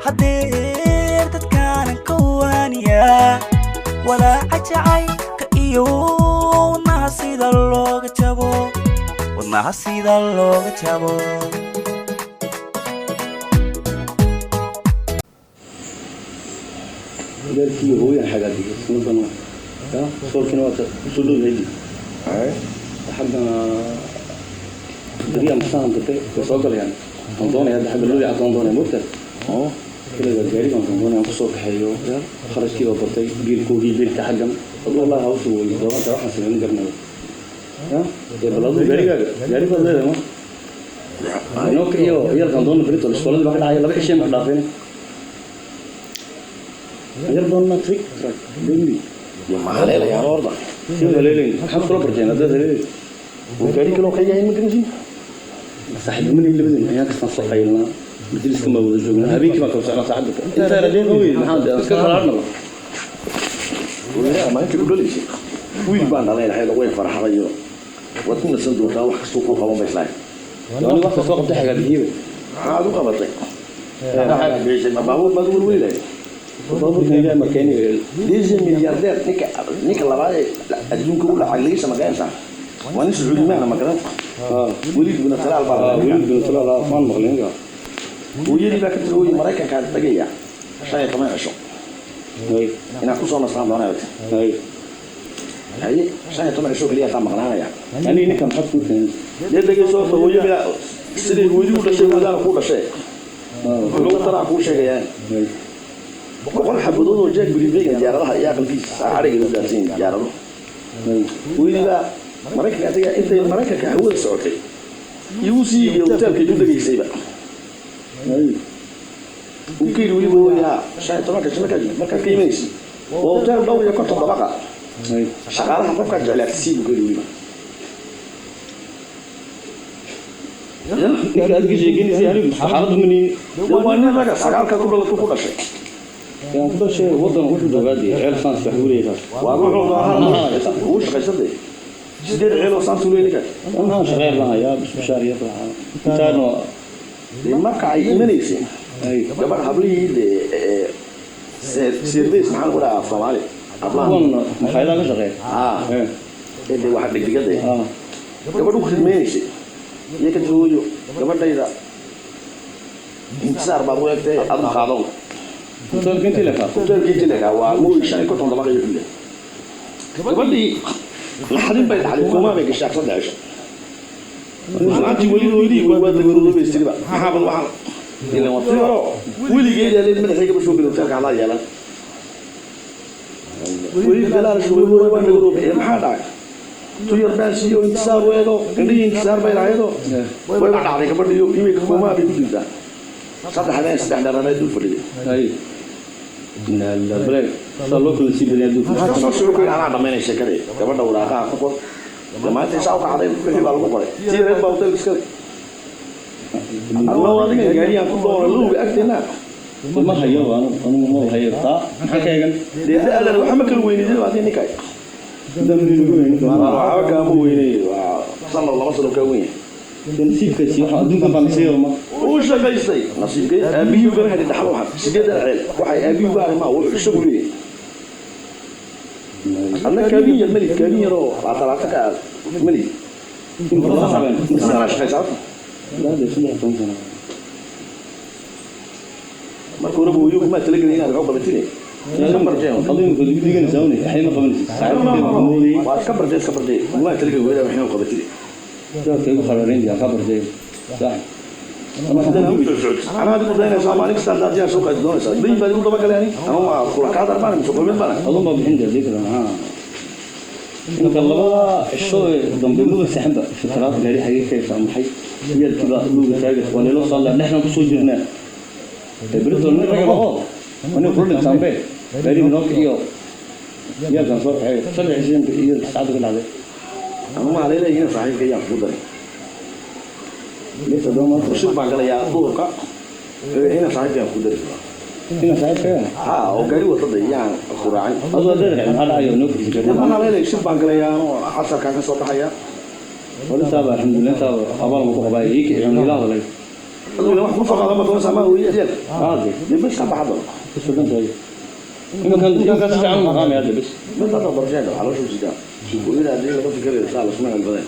Hadeer dadkaanan ka waaniyaa walaaca jacaylka iyo wadnaha sida looga jabo, wadnaha sida looga jabo. Reerkii hooyan xagaajiyay sanadan ya soolkiina waa kusoo dhow yahay. Xaggana beriya masahan dambe way soo galayaan. Waan doonaya hadda xagga looya cadaan doonaya moogta keliga gaari baan doonaya aan kusoo kaxeeyo. Ya kharashkii baa batay, biilkoogii biilka xaggan adu wallahi hawshu way doonanta, waxaan sameyn garanayo. Ya dee bal adigu gaarigaaga gaari baad leedahay ma inoo kiciyo iyalkaan doona berito iskooladii baa ka dhacaya 2 cisheen ma dhaafeen yar doonna trick track baby. Ma haleelayaan orda? Si haleelayn maxaad kula barteen haddaad haleelay? Oo gaari kaloo ka yahay ma garanaysin. Saaxiibnimadii labadeen ayaan kastaan soo qaylnaa, majliska ma wada joognaa, habeenkii baan kala socnaa saacadda intaa rajeyn wey maxaan iska kala hadhnaba. Hooyadaa maalintii ku dhalaysay wiil baan dhalay lahayd oo way farxadayo, waad ku nasan doontaa, wax kastuu kuu qaban bay islahayd. Aniga wax kastoo qabtay xagaa bixiyey. Maxaad u qabatay? Maxaad bixisay? Ma baabuur baad u welweli lahayd? Baabuurkan ilaahay markeeni. Diesel milyaardeer ninka labaad ee adduunka u lacag laga samaqaynaysaa waa nin Sacuudi maana ma garanta, Weliid bin Talaal baa la. Weliid bin Talaal waan maqlay ninka. Hooyadii baa ka tiri hooyi Maraykankaa tagaya 15 cisho inaan kusoo nastaan doonaya. Haye, 15 cisho keliya taa maqnaanaya. Aniga ninka maxaad kuu keenay? Dee dhegeyso horta, hooyo bilaa siday hooyadii u dhashay hooyadaana kuu dhashee lagu talaa kuu sheegayaan 100 xabadood oo Jack Brivega diyaaradaha iyo aqalkiisa saacadhiga u daadsan yihiin diyaarado. Hooyadii baa Maraykanka tagaya, intay Maraykanka hawada socotay igu sii iyo hoteelka igu degaysayba uu ka yidhi weliba hooyaa 15-ka cisho markaad ka imanaysid oo hotel dhowr iyo konton dabaqa shaqaalaha qofkaad jeclaatay buu ka yidhi weliba. Ninka aad ka sheekeynaysa anigu xaaladdu mani. Dee waa nin raga sagaalka ku dhalatay ku dhashay. Yaan ku dhashay waddan wuxuu joogaa dee ceel sans wax buu leeyahay. Waa wuxuu doonaa uu shaqaysatay 8 ceel oo saantu leeyahay ninka. Anaa shaqeyn baan hayaa bishaar iyo intaano. Dee marka ay imanaysay gabadh hablihii dee service maxaa lagu dhahaa af Soomaali hablaha kuwan makhaayadaha ka shaqeeya ee dee waxa dhigdhigada gabadh u khidmaynaysay iyo ka tiri hooyo gabadhayda intisaar baad u egtay adigu qaadon. Hoteelka intii lekaa? Hoteelkii intii lekaa waa mooy 55 dabaq iyo xulle. Gabadhii naxdin bay dhacday, koomaa bay gashay 3 cisho. Maantii weli hooyadii waa dagarooday tiriba maxaabad waxaan ilan waa tii horo weligeed yaa madaxayga ba soo gelin hoteelka hadlaa yeelan weli galaal shugay waa dagarooday ee maxaa dhacay tu yar baan siiyo intisaar weego indhihii intisaar bay lahaydoo wayba dhacday gabadhiyo iminka koomaa bay ku jirtaa 3 habeen 3 dharanayd dul fadhiday. Baleeg saa loo kala sii badanya adduunka. Maxaa soo socon kara anaa dhamaynay sheekadii gabadha waraaqaha ku qor maanta isaa u kacday wixii baa lagu qoray tii reer baa hotelka iskale adna adiga gaariyaan ku doona lowga agteena. Ma hayo anigu ma hayo taa maxaa ka eegan. Dee da-dan waxa ma kala weynidin adii ninka waxba kaama weynay, waa sanad 2 sano kaa weyn yahay. Nasiibkaasi waxa adduunkan baa nasiib ma uu shaqaystay nasiibkay aabihii ugama helin dhaxal waxan 8 ceel waxay aabihii uga haray ma wuxuu isagu leeyahay adna kaabin yar melid kaabin yaroo laatalaata ka aad melid inta shaqaysaa. Dee 13 sano. Marka horeba hooyo kuma talagelin inaad wax u qabatine ka barjeen. Adigu imika igu diganaysaa une waxay ma qabanaysid saaxiibkay baan moodayay. Waad ka bartay iska bartay kuma talagelin hooyada waxna u qabatine. Sidaas igu kharareyn kaa bartay saaxib. Anaa adigu daynaysaa maalin kasta haddaad yaa soo qaadi doonaysaa dayn baad igu dabagalay ani anuu waa kula kaa darbaan mise kulmid baan. Adun baa bixin dee kale maxaa inta labada cisho ee dambe maba seexanba fitraad gaari xagee ka heshaa maxay iyadkii baa luuga taaga waa nilo soo dhexdan kusoo jirnaa ee berito nin raga noqo aniga kula dhintaanbe gaari inoo kiciyo iyalkaan soo kaxeeyo 3 cisho iyo saacadda ka dhacday. Anu ma haleelayin saaxiibka yaan kugu daray. Shir baan galayaa duhurka ina saaxiibka yaan kugu dari. Ina saaxiibka? Ha oo gaari wadada yaan ku raacin. Aduu haddaad raacin maxaa dhacayo noo kicisi gaari? Ma haleelay shir baan galayaa anoo casarkaan ka soo baxaya. War intaaba alxamdulillah intaaba abaal ma ku qabaa ii kicin ila hadalay. Adigu wax ku soo qaada ma doonaysaa ma weeye? Haade. Dee bes ka baxdo. Bas wadan tahay. Imankan imankan si fiican u maqaamaya hadda bes. Mid hadda barsheen calooshu sidaa. Hooyada haddii laga fikirayo saa lasuma celbadeen.